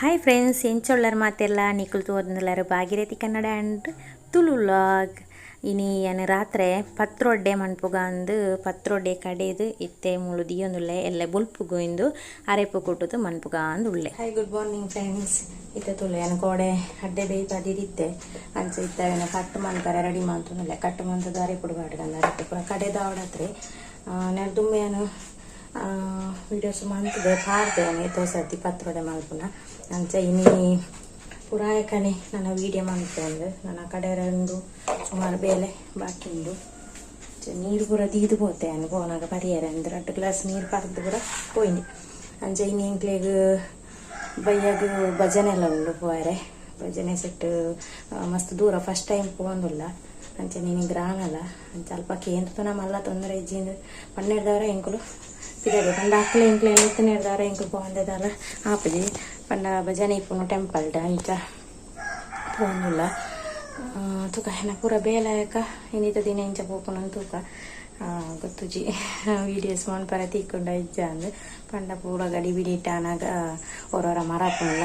Hi friends, ಎಂಚೊಳ್ಳರ್ ಮಾತೆಲ್ಲ? ನಿಕುಲು ತೋರ್ಂದಲರ್ Bhagirathi Kannada and Tulu vlog. ಇನಿ ಯಾನ್ ರಾತ್ರೆ ಪತ್ರೊಡ್ಡೆ ಮನ್ಪುಗ ಅಂದ್ ಪತ್ರೊಡೆ ಕಡೆದು ಇತ್ತೆ ಮುಳು ದಿಯೊಂದುಲ್ಲೆ. ಎಲ್ಲೆ ಬೊಲ್ಪುಗು ಇಂದು ಅರೆಪು ಕೊಟ್ಟುದು ಮನ್ಪುಗ ಅಂದ್ ಉಲ್ಲೆ. Hi, good morning friends. ಇತ್ತೆ ತುಲೆ ಯಾನ್ ಕೋಡೆ ಅಡ್ಡೆ ಬೇಯ್ಪಾದಿತ್ತೆ. ಅಂಚ ಇತ್ತೆ ಅವೆನ ಕಟ್ ಮನ್ಪರೆ ರೆಡಿ ಮಂತೊಂದುಲ್ಲೆ. ಕಟ್ ಮಂತುದು ಅರೆಪುಡು ಪಾಡ್ಗಂದು. ಅರೆಪು ಪೂರ ಕಡೆದಾವಡತ್ರೆ ನೆರ್ದುಂಬು ಯಾನ್ ವೀಡಿಯೋಸ್ ಮಂತುದೆ ಪಾಡ್ದೆ ಯಾನ್ ಏತೋ ಸರ್ತಿ ಪತ್ರೊಡೆ ಮಲ್ಪುನ. ಅಂಚ ಇನಿ ಪುರಾಯಕನೆ ನನ ವೀಡಿಯೋ ಮನ್ಪೆಂದು. ನನ ಕಡೆರೆ ಉಂಡು, ಸುಮಾರು ಬೇಲೆ ಬಾಕಿ ಉಂಡು. ನೀರು ಪೂರ ದೀದ್ ಪೋತೆ ಯಾನ್ ಪೋನಾಗ ಪರಿಯರೆ ಅಂದ್. ರಡ್ಡ್ ಗ್ಲಾಸ್ ನೀರು ಪರ್ದು ಪೂರ ಪೋಯಿನಿ. ಅಂಚ ಇನಿ ಎಂಕ್ಲೆಗ್ ಬಯ್ಯಗ್ ಭಜನೆ ಎಲ್ಲ ಉಂಡು ಪೋಯರೆ. ಭಜನೆ ಸೆಟ್ ಮಸ್ತ್ ದೂರ, ಫಸ್ಟ್ ಟೈಮ್ ಪೋವೊಂದುಲ್ಲ. ಅಂಚ ಇನಿ ಗ್ರಾನಲ. ಅಂಚ ಅಲ್ಪ ಕೇಂದ್ರ ಮಲ್ಲ ತೊಂದರೆ ಇಜ್ಜಿಂದು ಪನ್ನೆರ್ದವರ ಎಂಕುಲು ಪಿದಡೆ ಪಂಡ ಅಕ್ಲೆ ಎಂಕ್ಲೆ ಎತ್ತನೆರ್ದವರ ಎಂಕುಲು ಪೋವಂದೆದಾಲ ಆಪುಜಿ. ಪಂಡ ಭಜನೆ ಇಪ್ಪುನು ಟೆಂಪಲ್ಡ್, ಅಂಚ ಪೋವೊಂದುಲ್ಲ. ತೂಕ, ಎನ್ನ ಪೂರ ಬೇಲೆ ಇನ್ನಿತ ದಿನ ಇಂಚ ಪೋಪುನ ತೂಕ. ಗೊತ್ತುಜಿ ವೀಡಿಯೋಸ್ ಮನ್ಪರೆ ತಿಕ್ಕುಂಡ ಇಜ್ಜ ಅಂದ್. ಪಂಡ ಪೂರ ಗಡಿ ಬಿಡಿ ಆನಾಗ ಒರೊರ ಮರ ಪುಲ್ಲ.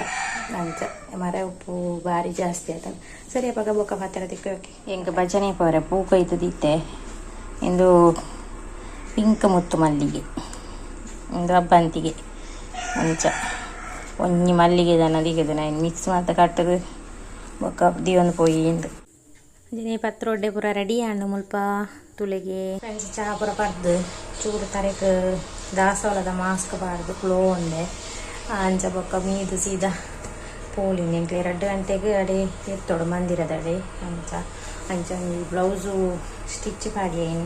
ಅಂಚ ಮರ ಉಪ್ಪು ಬಾರಿ ಜಾಸ್ತಿ ಆತ. ಸರಿ ಅಪಗ ಬೊಕ್ಕ ಪಾತೆರ ತಿಕ್ಕು. ಓಕೆ. ಎಂಕ್ ಭಜನೆ ಪೋರೆ ಪೂ ಕೊಯ್ತುದಿತ್ತೆ. ಇಂದು ಪಿಂಕ್ ಮುತ್ತು ಮಲ್ಲಿಗೆ, ಇಂದು ಅಬ್ಬಂತಿಗೆ. ಅಂಚ ಒಂಜಿ ಮಲ್ಲಿಗೆ ದನ ದಿಗದು ನೈನ್ ಮಿಕ್ಸ್ ಮಾತ ಕಟ್ಟದು ಬೊಕ್ಕ ದಿಯೊಂದು ಪೋಯಿ ಇಂದು. ಅಂಚನೆ ಪತ್ರೊಡ್ಡೆ ಪೂರ ರೆಡಿ ಆಂಡ್ ಮುಲ್ಪ ತುಲೆಗೆ. ಫ್ರೆಂಡ್ಸ್, ಚಾ ಪೂರ ಪರ್ದು ಚೂರು ತರೆಕ್ ದಾಸವಾಳದ ಮಾಸ್ಕ್ ಪಾಡ್ದು ಕ್ಲೋ ಉಂಡೆ. ಅಂಚ ಬೊಕ್ಕ ಮೀದು ಸೀದಾ ಪೋಲಿನ. ಎಂಕ್ಲೆ 2 ಗಂಟೆಗೆ ಅಡೆ ಎತ್ತೋಡು ಮಂದಿರದಡೆ. ಅಂಚ ಅಂಚ ಒಂಜಿ ಬ್ಲೌಸು ಸ್ಟಿಚ್ ಪಾಡಿಯೇನು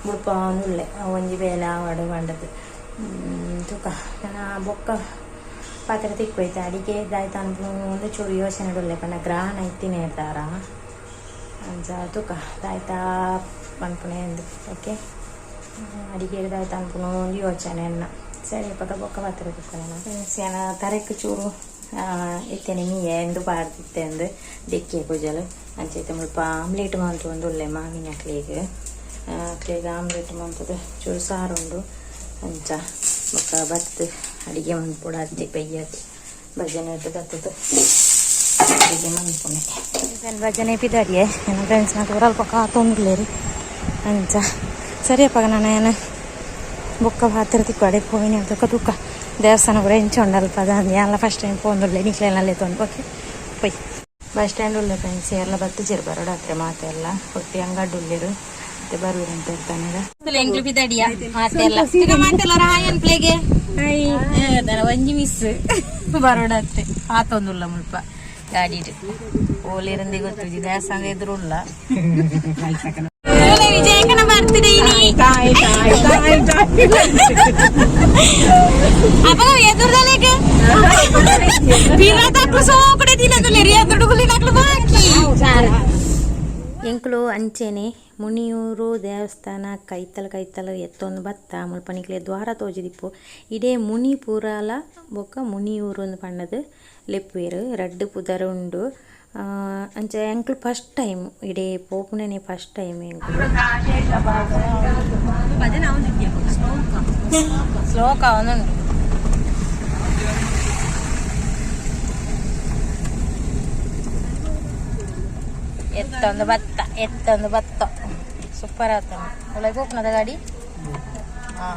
ಮುಲ್ಪ ಉಲ್ಲೆ. ಒಂಜಿ ಬೇಲೆ ಆವಡು ಪಂಡದು. ತೂಕ, ನನ ಬೊಕ್ಕ ಪಾತೆರ ತಿಕ್ಕೋಯ್ತೆ. ಅಡಿಗೆ ದಾಯ್ತ ಅನ್ಪುನು ಚೂರು ಯೋಚನೆ ಉಲ್ಲೆ. ಪಂಡ ಗ್ರಹಣ ಇತ್ತಿನ ಇರ್ದಾರ. ಅಂಚ ತೂಕ ದಾಯ್ತಾ ಪನ್ಪುನೆ ಅಂದ್. ಓಕೆ, ಅಡಿಗೆ ದಾಯ್ತ ಅನ್ಪುನು ಒಂದು ಯೋಚನೆ ಅನ್ನ. ಸರಿ ಅಪಗ ಬೊಕ್ಕ ಪಾತೆರ ತಿಕ್ಕೊನ. ಫ್ರೆಂಡ್ಸ್, ಯಾನ ತರೆಕ್ ಚೂರು ಇತ್ತೇನೆ ಮೀಯೆ ಎಂದು ಪಾಡ್ದಿತ್ತೆ ಅಂದ್ ದೆಕ್ಕೆ ಕುಜಲ್. ಅಂಚ ಇತ್ತೆ ಮುಲ್ಪ ಆಮ್ಲೆಟ್ ಮಂತೊಂದು ಉಲ್ಲೆ ಮಾಮಿನ ಅಕ್ಲೆಗ್. ಅಕ್ಲೆಗ್ ಆಮ್ಲೆಟ್ ಮಂತುದು ಚೂರು ಸಾರುಂಡು. ಅಂಚ ಬೊಕ್ಕ ಬತ್ತು ಅಡಿಗೆ ಮನ್ಪೊಡು ಅತ್ತೆ. ಬಯ್ಯಗ್ ಭಜನೆ ಬತ್ತದು ಅಡಿಗೆ ಮನ್ಪುನೆ. ಭಜನೆ ಪಿದಡಿಯೆ. ನನ್ನ ಫ್ರೆಂಡ್ಸ್ ನಾಕು ಅಲ್ಪ ಕಾತೊಂದುಲ್ಲೆರ್. ಅಂಚ ಸರಿ ಅಪ್ಪಗ ನಾನು ಏನು ಬೊಕ್ಕ ಪಾತೆರ ತಿಕ್ಕು. ಅಡೆ ಪೋಯಿನ ತೂಕ ತೂಕ ದೇವಸ್ಥಾನ ಪೂರ ಎಂಚ ಉಂಡು ಅಲ್ಪ ದಾಂದಿ. ಯಾನ್ಲ ಫಸ್ಟ್ ಟೈಮ್ ಪೋಂದುಲ್ಲೆ, ನಿಕ್ಲೆನಲ್ಲೇ ತೊಂದು. ಓಕೆ, ಪೊಯ್. ಬಸ್ ಸ್ಟ್ಯಾಂಡ್ ಉಲ್ಲೆ ಫ್ರೆಂಡ್ಸ್. ಏರ್ಲ ಬತ್ತಿಜೆರ್, ಬರೋಡಾತ್ರೆ ಮಾತೆಲ್ಲ ಒಟ್ಟಿ ಅಂಗಡ್ ಉಲ್ಲೆರ್. ಮತ್ತೆ ಬರುವೆರ್ ಅಂತ ಇರ್ತಾನೆ. ಎಂಕ್ಲು ಪಿದಡಿಯ ಮಾತೆಲ್ಲ. ಮಾತೆಲ್ಲ ಹಾಯ್ ಅನ್ಪ್ಲೇಗೆ. ಒಂಜಿ ಮಿಸ್ ಬರೋಡತ್ತೆ. ಆತೊಂದುಲ್ಲ ಮುಲ್ಪ ಗಾಡಿಡ್. ಓಲಿರಂದಿ ಗೊತ್ತುಜಿ, ದೇವಸ್ಥಾನ ಎದುರುಲ್ಲ. ವಿಜಯಕನ ಬರ್ತಿದೆ ಇನಿ. ಅಪ್ಪ ಎದುರ್ದಲೆಗ್ ಪಿರತಕ್ಲು ಸೋಕಡೆ ತಿನ್ನದುಲ್ಲೆರ್, ಎದುರುಗುಲಿನಕ್ಲು ಬಾಕಿ. ಎಂಕುಲು ಅಂಚೆನೆ ಮುನಿಯೂರು ದೇವಸ್ಥಾನ ಕೈತಲ್ ಕೈತಲ್ ಎತ್ತೊಂದು ಬತ್ತ. ಮುಲ್ಪ ನಿಕ್ಲೆ ದ್ವಾರ ತೋಜಿದಿಪ್ಪು. ಇಡೇ ಮುನಿ ಪೂರಾಲ ಬೊಕ್ಕ ಮುನಿಯೂರು ಅಂದ್ ಪಂಡದು ಲೆಪ್ಪುವೆರ್. ರಡ್ಡ್ ಪುದರ್ ಉಂಡು. ಅಂಚ ಎಂಕುಲು ಫಸ್ಟ್ ಟೈಮ್ ಇಡೇ ಪೋಪುನನೆ, ಫಸ್ಟ್ ಟೈಮ್ ಎಂಕುಲು. ಶ್ಲೋಕ ಒಂದುಂಡು. ಎತ್ತೊಂದು ಬತ್ತ, ಎತ್ತೊಂದು ಬತ್ತ. ಸೂಪರ್ ಆತನ. ಒಳಗೆ ಹೋಗ್ನದ ಗಾಡಿ. ಹಾ.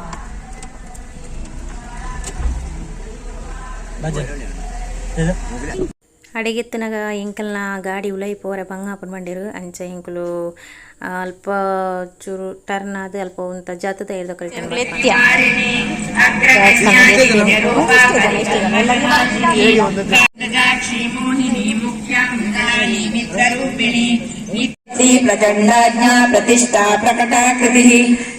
ಅಡೆಗೆತ್ತನಗ ಎಂಕಲ್ನ ಗಾಡಿ ಉಲೈ ಪೋರೆ ಬಂಗ ಆಪುಂಡು ಪಂಡೆರ್. ಅಂಚ ಎಂಕುಲು ಅಲ್ಪ ಚೂರು ಟರ್ನ್ ಆದ್ ಅಲ್ಪ ಉಂತ ಜತ್ತ್‌ದ ಎತ್ಯ. प्रचण्डाज्ञा प्रतिष्ठा प्रकटाकृतिः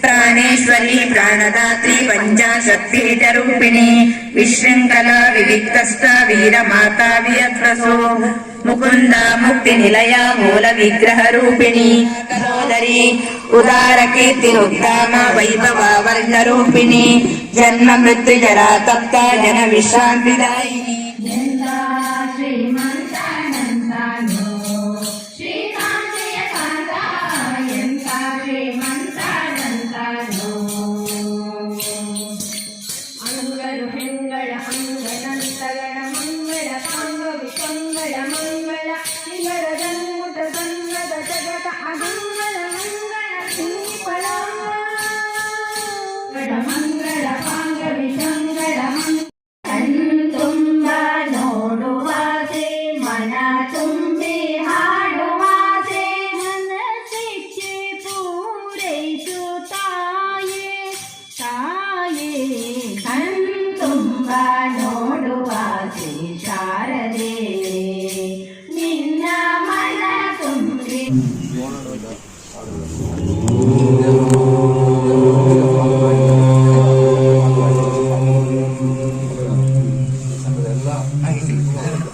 प्राणेश्वरी प्राणदात्री पञ्चाशत्पीठरूपिणी विशृङ्खला विविक्तस्था वीरमाता वियत्रसो मुकुन्दा मुक्तिनिलया मूलविग्रहरूपिणी सहोदरी उदारकीर्तिरुत्तामा वैभवा वर्णरूपिणी जन्म मृत्युजरा तप्ता जनविश्रान्तिदायिनी.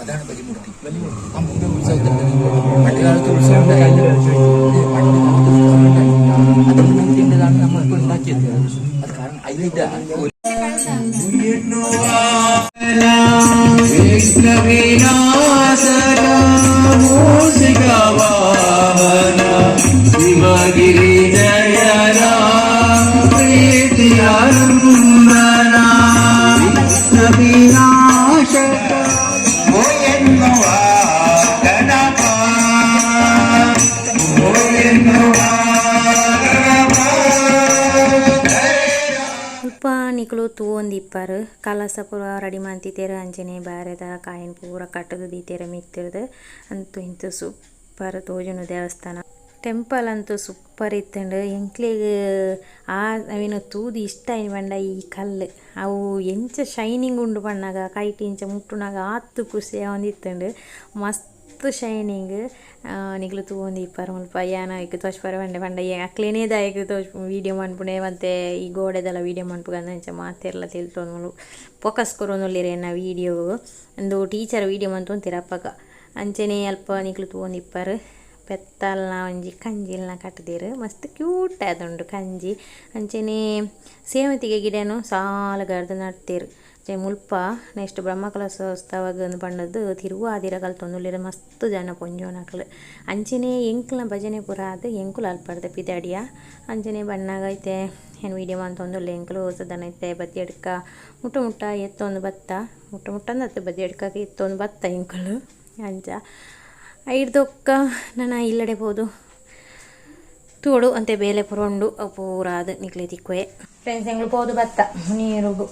അതാണ് ബലിമൂർത്തി. ആ മുമ്പേ ഉത്സവത്തിൽ പണ്ട് കാലത്ത് ഉത്സവം ഉണ്ടായില്ല. പണ്ട് കാലത്ത് ഉത്സവം ഉണ്ടായി. അത് മൂർത്തിൻ്റെതാണ് നമ്മളിപ്പോൾ ഉണ്ടാക്കിയത്. അത് കാരണം അതിലില്ല. ಮುಲ್ಪ ನಿಕುಲು ತೂವೊಂದಿಪ್ಪರ್ ಕಲಸ ಪೂರ ರೆಡಿ ಮಂತಿತ್ತೆರ್. ಅಂಚನೆ ಬಾರೆದ ಕಾಯಿನ್ ಪೂರ ಕಟ್ಟುದು ದೀತೆರ್ ಮಿತ್ತುರ್ದು. ಅಂತು ಇಂತು ಸೂಪರ್ ತೋಜುಂಡು ದೇವಸ್ಥಾನ. ಟೆಂಪಲ್ ಅಂತೂ ಸೂಪರ್ ಇತ್ತುಂಡು. ಎಂಕ್ಲೆಗ್ ಆ ಅವೆನ್ ತೂದು ಇಷ್ಟ ಆಯಿನ ಪಂಡ ಈ ಕಲ್ಲು ಅವು ಎಂಚ ಶೈನಿಂಗ್ ಉಂಡು ಪನ್ನಗ ಕೈಟ್ ಇಂಚ ಮುಟ್ಟುನಗ ಆತ್ ಖುಷಿ ಆವೊಂದಿತ್ತುಂಡು. ಮಸ್ತ್ ಶೈನಿಂಗ್. ನಿಕುಲು ತೂವೊಂದಿಪ್ಪರ್ ಮುಲ್ಪ ಯಾನ್ ಐಕ್ ತೋಜ್ಪೆರೆ ಪಂಡೆ ಪಂಡ ಅಕ್ಲೆನೇ ದಾಯೆಗ್ ತೋಜ್ ವೀಡಿಯೋ ಮನ್ಪುನೆ ಮಂತೆ ಈ ಗೋಡೆದೆಲ್ಲ ವೀಡಿಯೋ ಮನ್ಪುಗ ಅಂಚ ಮಾತೆರ್ಲ ತೆಲ್ತೊಂದು ಫೋಕಸ್ ಕೊರೊಂದುಲ್ಲೆರ್ ಎನ್ನ ವೀಡಿಯೋಗು. ಉಂದು ಟೀಚರ್ ವೀಡಿಯೋ ಮಂತೊಂತೆರ್ ಅಪಗ. ಅಂಚನೆ ಅಲ್ಪ ನಿಕುಲು ತೂವೊಂದಿಪ್ಪರ್ ಪೆತ್ತಲ್ನ ಒಂಜಿ ಕಂಜಿಲ್ನ ಕಟ್ಟುದೆರ್. ಮಸ್ತ್ ಕ್ಯೂಟ್ ಆದುಂಡು ಕಂಜಿ. ಅಂಚನೆ ಸೇವಂತಿಗೆ ಗಿಡನು ಸಾಲುಗಾರ್ದ್ ನಡ್ತೆರ್. ಅಂಚನೆ ಮುಲ್ಪ ನೆಕ್ಸ್ಟ್ ಬ್ರಹ್ಮಕಲಶೋತ್ಸವಗ್ ಇಂದ್ ಪಂಡುದು ತಿರುವಾದಿರ ಕಲ್ತೊಂದುಲ್ಲೆರ್ ಮಸ್ತ್ ಜನ ಪೊಂಜೋನಕ್ಲ್. ಅಂಚನೆ ಎಂಕ್ಲ್ನ ಭಜನೆ ಪೂರ ಆದ್ ಎಂಕುಲು ಅಲ್ಪರ್ದ್ ಪಿದಡಿಯ. ಅಂಚನೆ ಬನ್ನಗ ಇತ್ತೆ ಯಾನ್ ವೀಡಿಯೋ ಮಂತೊಂದುಲ್ಲೆ. ಎಂಕುಲು ಸದನ ಇತ್ತೆ ಬದಿಯಡ್ಕ ಮುಟ್ಟ ಮುಟ್ಟ ಎತ್ತೊಂದು ಬತ್ತ. ಮುಟ್ಟ ಮುಟ್ಟಂದತ್ತ್ ಬದಿಯಡ್ಕಗ್ ಎತ್ತೊಂದು ಬತ್ತ ಎಂಕುಲು. ಅಂಚ ಐಡ್ದೊಕ್ಕ ನನ ಇಲ್ಲಡೆ ಪೋದು ತೂವೊಡು ಅಂತೆ ಬೇಲೆ ಪೂರ ಉಂಡು ಅವು ಪೂರ ಆದ್ ನಿಕ್ಲೆ ತಿಕ್ಕುವೆ. ಫ್ರೆಂಡ್ಸ್, ಎಂಕುಲು ಪೋದು ಬತ್ತ ನೀರುಗು.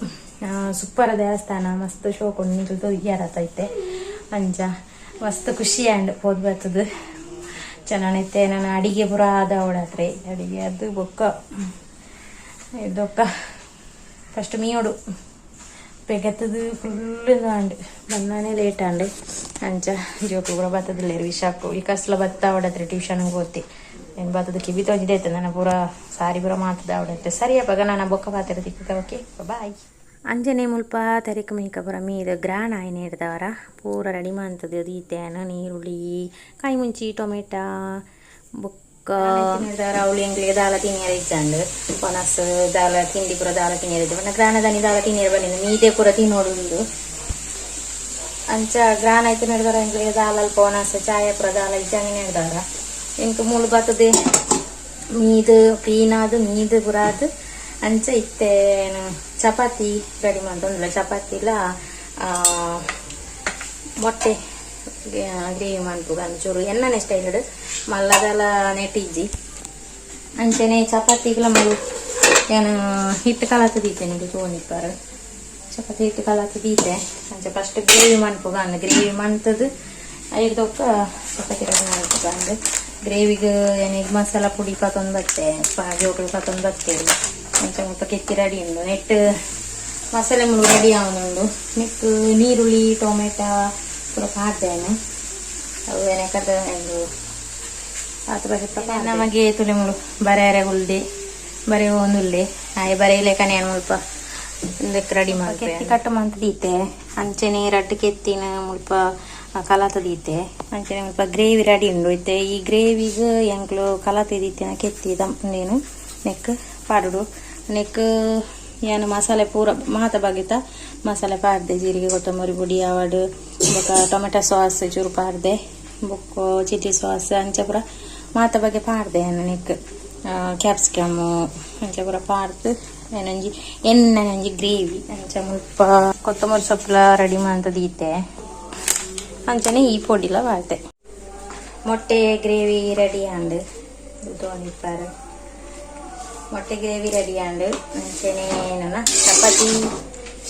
ಸೂಪರ್ ದೇವಸ್ಥಾನ, ಮಸ್ತ್ ಶೋಕುಂಡು. ನಿಕುಲು ತೂಯರತ ಇತ್ತೆ. ಅಂಚ ಮಸ್ತ್ ಖುಷಿ ಆಂಡ್ ಪೋದು ಬತ್ತುದು. ಚೆನ್ನಾಗಿತ್ತೆ. ನನ್ನ ಅಡಿಗೆ ಪೂರ ಆದ ಅವಳತ್ರೆ ಅಡಿಗೆ ಅದು ಬೊಕ್ಕ ಇದೊಕ್ಕ ಫಸ್ಟ್ ಮೀಯೋಡು ಪೆಗತ್ತದು ಫುಲ್ ಆಂಡ್. ಬನ್ನಾನೆ ಲೇಟ್ ಆಂಡ್. ಅಂಚ ಜೋಕುಲು ಪೂರ ಬತ್ತದಿಲ್ಲೆರ್. ವಿಶಾಕು ವಿಕಾಸ್ಲ ಬತ್ತ ಅವಡತ್ರೆ ಟ್ಯೂಷನ್ ಪೋತಿ. ಏನು ಬತ್ತದ ಕಿವಿ ತೋಜಿದೆ ನನ್ನ ಪೂರ ಸಾರಿ ಪೂರ ಮಾತದ ಅವಡತ್ತೆ. ಸರಿ ಅಪ್ಪಗ, ನಾನು ಬೊಕ್ಕ ಪಾತೆರ ತಿಕ್ಕುಗ. Okay, boy. ಅಂಚನೆ ಮುಲ್ಪ ತರೆಕ್ ಮೀಕ ಪೂರ ಮೀದ್ ಗ್ರಾಣ ಆಯಿನ ಹಿಡ್ದವರ ಪೂರ ರೆಡಿ ಮಂತುದು ದೀತೆನ್. ನೀರುಳ್ಳಿ, ಕಾಯಿ ಮುಂಚಿ, ಟೊಮೆಟೊ ಬೊಕ್ಕ ಅವಳು ಎಂಕ್ಲೆಗ್ ದಾಲ ತಿನಿಯರೆ ಇಜ್ಜಂಡ್. ಒನಸ್ ದಾಲ ತಿಂಡಿ ಪೂರ ದಾಲ ತಿನಿಯರೆ ಇಜ್ಜಿ ಪಂಡ ಗ್ರಾಣದಾನಿ ದಾಲ ತಿನಿಯರೆ ಬಲ್ಲಿಂದು ಮೀದೆ ಪೂರ ತಿನ್ನೋಡುಂಡು. ಅಂಚ ಗ್ರಾಣ ಐತೆ ನಡ್ದಾರ ಎಂಕ್ಲೆಗ್ ದಾಲ ಅಲ್ಪ ಒನಸ್ ಚಾಯ ಪೂರ ದಾಲ ಇಜ್ಜಂಗೆ ನಡ್ದಾರ. ಎಂಕ್ ಮೂಲು ಬತ್ತದೆ ಮೀದ್ ಕ್ಲೀನ್ ಆದ್ ಮೀದ್ ಪೂರ ಆದ್. ಅಂಚ ಇತ್ತೆ ಏನು ಚಪಾತಿ ರೆಡಿ ಮಂತೊಂದುಲ್ಲೆ. ಚಪಾತಿಲ ಮೊಟ್ಟೆ ಗ್ರೇವಿ ಮನ್ಪುಗ. ಒಂಚೂರು ಎನ್ನನೆ ಸ್ಟೈಲ್ಡ್ ಮಲ್ಲದಲ ನೆಟ್ ಇಜ್ಜಿ. ಅಂಚನೆ ಚಪಾತಿಗ್ಲ ಮುಲು ಏನು ಹಿಟ್ಟು ಕಲತ್ ದೀತೆ. ನಿಂಗೆ ತೂವೊಂದಿಪ್ಪರ್, ಚಪಾತಿ ಹಿಟ್ಟು ಕಲತ್ ದೀತೆ. ಅಂಚ ಫಸ್ಟ್ ಗ್ರೇವಿ ಮನ್ಪುಗ ಅಂದ್. ಗ್ರೇವಿ ಮಂತದು ಐಡ್ದೊಕ್ಕ ಚಪಾತಿ ರೆಡಿ ಮನ್ಪುಗ ಅಂದ್. ಗ್ರೇವಿಗ್ ಏನು ಎಗ್ ಮಸಾಲ ಪುಡಿ ಪತೊಂದು ಬತ್ತೆ, ಜೋಕುಲು ಪತೊಂದು ಬತ್ತೇರು. ಅಂಚ ಮುಲ್ಪ ಕೆತ್ತಿ ರೆಡಿ ಉಂಡು. ನೆಟ್ ಮಸಾಲೆ ಮುಳು ರೆಡಿ ಆವೊಂದುಂಡು. ನೆಕ್ ನೀರುಳ್ಳಿ, ಟೊಮೆಟೊ ಪೂರ ಪಾಡ್ದೇನೆ. ಅವು ಏನಕ್ಕದ ಒಂದು ಆತ ನಮಗೆ ತುಲೆ ಮುಳು ಬರೆಯರೆ ಉಲ್ದೆ ಬರೆಯೊಂದುಲ್ಲೆ. ಆಯೆ ಬರೆಯಲೇಕನೆ ಮುಲ್ಪ ಉಂದೆಕ್ ರೆಡಿ ಮಲ್ಪೆ. ಕೆತ್ತಿ ಕಟ್ ಮಂತ್ ದೀತೆ. ಅಂಚನೆ ರಡ್ಡ್ ಕೆತ್ತಿನ ಮುಲ್ಪ ಕಲತ್ ದೀತೆ. ಅಂಚನೆ ಮುಲ್ಪ ಗ್ರೇವಿ ರೆಡಿ ಉಂಡು. ಇತ್ತೆ ಈ ಗ್ರೇವಿಗ್ ಎಂಕ್ಲು ಕಲತ್ ದೀತಿನ ಕೆತ್ತಿ ಉಂದೇನು ನೆಕ್ ಪಾಡುಡು. ನೆಕ್ ಯಾನ್ ಮಸಾಲೆ ಪೂರ ಮಾತ ಬಗೆತ ಮಸಾಲೆ ಪಾಡ್ದೆ. ಜೀರಿಗೆ, ಕೊತ್ತಂಬರಿ ಪುಡಿ ಆವಡ್, ಬೊಕ ಟೊಮೆಟೊ ಸಾಸ್ ಚೂರು ಪಾಡ್ದೆ, ಬೊಕ್ಕ ಚಿಲ್ಲಿ ಸಾಸ್ ಅಂಚ ಪೂರ ಮಾತ ಬಗೆ ಪಾಡ್ದೆ ಯಾನ್. ನೆಕ್ ಕ್ಯಾಪ್ಸಿಕಮ್ ಅಂಚ ಪೂರ ಪಾಡ್ದು ಏನೊಂಜಿ ಎಣ್ಣೆ ಒಂಜಿ ಗ್ರೇವಿ. ಅಂಚ ಮುಲ್ಪ ಕೊತ್ತಂಬರಿ ಸೊಪ್ಪುಲ ರೆಡಿ ಮಂತ್ ದೀತೆ. ಅಂಚನೆ ಈ ಪೊಡಿಲ ಪಾಡ್ದೆ. ಮೊಟ್ಟೆ ಗ್ರೇವಿ ರೆಡಿ ಆಂಡ್. ತೂವೊಂದಿಪ್ಪರ್, ಮೊಟ್ಟೆ ಗ್ರೇವಿ ರೆಡಿ ಆಂಡ್. ಅಂಚನೆ ನನ ಚಪಾತಿ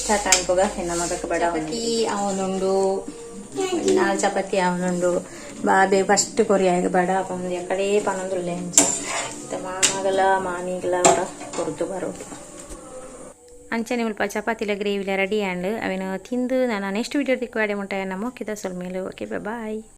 ಸ್ಟಾರ್ಟ್ ಅನ್ಪುಗ. ಎನ್ನ ಮಗಕ್ ಬಡ ಚಪಾತಿ ಆವೊಂದುಂಡು. ನಾಲ್ ಚಪಾತಿ ಆವೊಂದುಂಡು. ಬಾಬೆ ಫಸ್ಟ್ ಕೊರಿಯಾಗ ಬಡ ಪಂದ್ ಎಕಡೆ ಪನೊಂದುಲ್ಲೆ. ಅಂಚ ಇತ್ತೆ ಮಾಮಗಲ ಮಾಮಿಗಲ ಅವರ ಕೊರ್ದು ಬರೋಡು. ಅಂಚನೆ ಮುಲ್ಪ ಚಪಾತಿಲ ಗ್ರೇವಿಲ ರೆಡಿ ಆಂಡ್. ಅವೆನ್ ತಿಂದು ನಾನು ನೆಕ್ಸ್ಟ್ ವೀಡಿಯೋ ತಿಕ್ಕುವಾಡೆ ಮುಟ್ಟ ನಮ್ಮ ಮೊಕ್ಕಿದ ಸೊಲ್ಮೆಲು. Okay, bye.